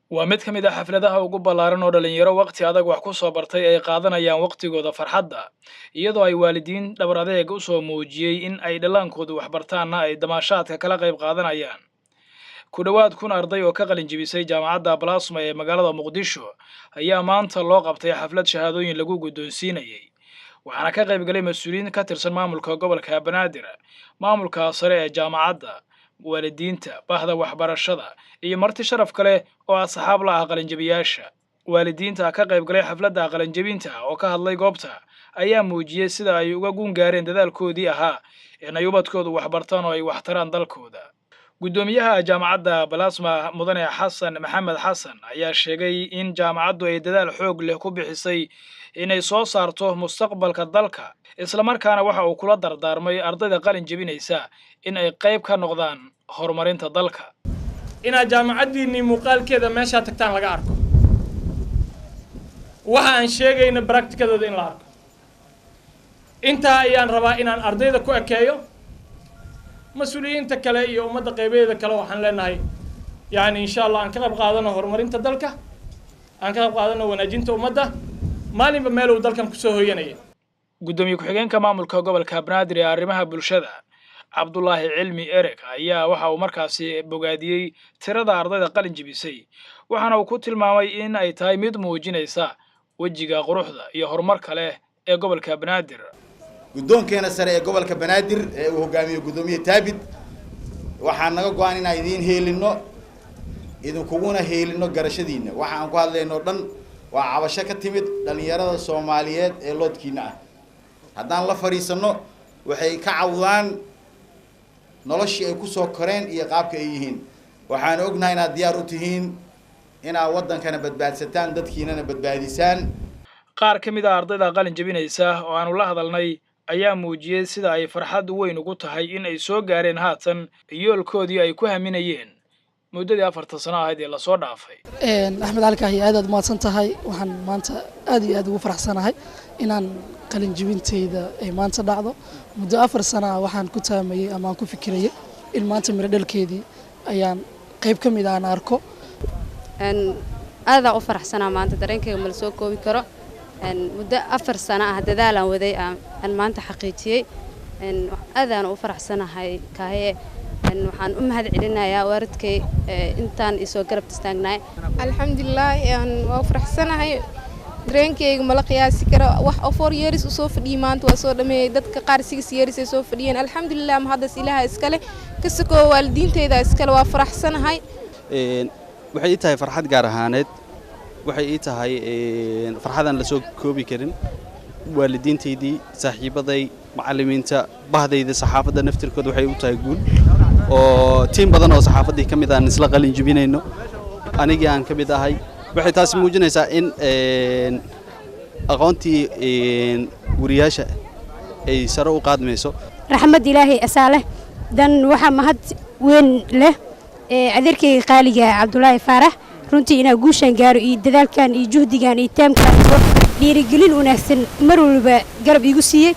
Waa mid ka mid ah xafladaha ugu ballaaran oo dhalinyaro waqti adag wax ku soo bartay ay qaadanayaan waqtigooda farxadda, iyadoo ay waalidiin dhabar adeeg u soo muujiyey in ay dhallaankoodu wax bartaanna ay damaashaadka kala qayb qaadanayaan. Ku dhowaad 1000 arday oo ka qalin jebisay Jaamacadda Plasma ee magaalada Muqdisho ayaa maanta loo qabtay xaflad shahaadooyin lagu guddoonsiinayay, waxaana ka qayb galay mas-uuliyiin ka tirsan maamulka gobolka Banaadir, maamulka sare ee jaamacadda, waalidiinta, bahda waxbarashada iyo marti sharaf kale oo asxaab la ah qalinjabiyaasha. Waalidiinta ka qayb galay xafladda qalinjebinta oo ka hadlay goobta ayaa muujiyey sida ay uga guun gaareen dadaalkoodii ahaa in ay ubadkoodu waxbartaan oo ay waxtaraan dalkooda. Guddoomiyaha jaamacadda Plasma, Mudane Xasan Maxamed Xasan, ayaa sheegay in jaamacaddu ay dadaal xoog leh ku bixisay inay soo saarto mustaqbalka dalka, islamarkaana waxa uu kula dardaarmay ardayda qalin jebinaysa in ay qayb ka noqdaan horumarinta dalka. Inaad jaamacaddiinnii muuqaalkeeda meeshaa tagtaan laga arko, waxa aan sheegayna practicadooda in la arko. Intaa ayaan rabaa inaan ardayda ku ekeeyo. Mas-uuliyiinta kale iyo ummadda qaybaheeda kale waxaan leenahay, yacni, insha Allah aan ka qayb qaadano horumarinta dalka, aan ka qayb qaadano wanaajinta ummadda. Maalinba meel uu dalkan kusoo hoyanaya. Guddoomiye ku-xigeenka maamulka gobolka Banaadir ee arrimaha bulshada, Cabdulaahi Cilmi Ereg, ayaa waxa uu markaasi bogaadiyey tirada ardayda qalin jebisay, waxaana uu ku tilmaamay in ay tahay mid muujinaysa wejiga quruxda iyo horumarka leh ee gobolka Banaadir. Guddoonkeena sare ee gobolka Banaadir ee uu hogaamiyo Guddoomiye Taabid, waxaa naga go-an inaan idiin heelino, idinkuguna heelino garashadiina. Waxa aan ku hadlayno o dhan waa cabasho ka timid dhalinyarada Soomaaliyeed ee loodkiina ah. Haddaan la fadhiisano, waxay ka cawdaan noloshii ay kusoo koreen iyo qaabka ay yihiin. Waxaan ognahay inaad diyaar u tihiin inaad waddankana badbaadsataan, dadkiinana badbaadisaan. Qaar ka mid ah ardayda qalin jebinaysa oo aanu la hadalnay ayaa muujiyey sida ay farxad weyn ugu tahay in ay soo gaareen haatan yoolkoodii ay ku haminayeen muddadii 4ta sano ahayd ee lasoo dhaafay. Axmed Cali Kaahi, aad aad mahadsan tahay. Waxaan maanta aad iyo aad ugu faraxsanahay inaan qalin jebintayda ay maanta dhacdo. Muddo 4 sana ah waxaan ku taamayey ama aan ku fikirayay in maanta miro dhalkeedii ayaan qayb ka mid aan arko. Aadaan u faraxsanaa maanta, dareenkayga ma la soo koobi karo. Muddo 4 sano ah dadaalaan waday aan maanta xaqiijiyey. Aadaan u faraxsanahay Kaahiye. Waxaan u mahad celinayaa waalidkay intaan isoo garab istaagnaay. Alxamdulilah, waa faraxsanahay, dareenkayga mala qiyaasi karo. Wax oo 4 years usoo fadhiyey maanta waa soo dhameeyey. Dadka qaar 6 years ay soo fadhiyeen. Alxamdulilah, mahaddas Ilaaha iskale, ka sokoo waalidiinteyda iskale. Waa faraxsanahay. Waxay ii tahay farxad gaar ahaaneed, waxay ii tahay farxadaan lasoo koobi karin. Waalidiintaydii, saaxiibaday, macallimiinta, bahdayda saxaafadda naftirkooda waxay u tahay guul, oo tiim badan oo saxaafaddii ka mid aan isla qalin jebinayno, anigii aan ka mid ahay. Waxay taasi muujinaysaa in aqoontii wariyaasha ay sare u qaadmayso. Raxmad Ilaahay asaa leh, dan waxaa mahad weyn leh adeerkayga qaaliga Cabdulaahi Faarax. Runtii inaa guushaan gaaro iyo dadaalkan iyo juhdigan iyo taamkan iyo dhiirigelin wanaagsan mar waliba garab iigu siiyey.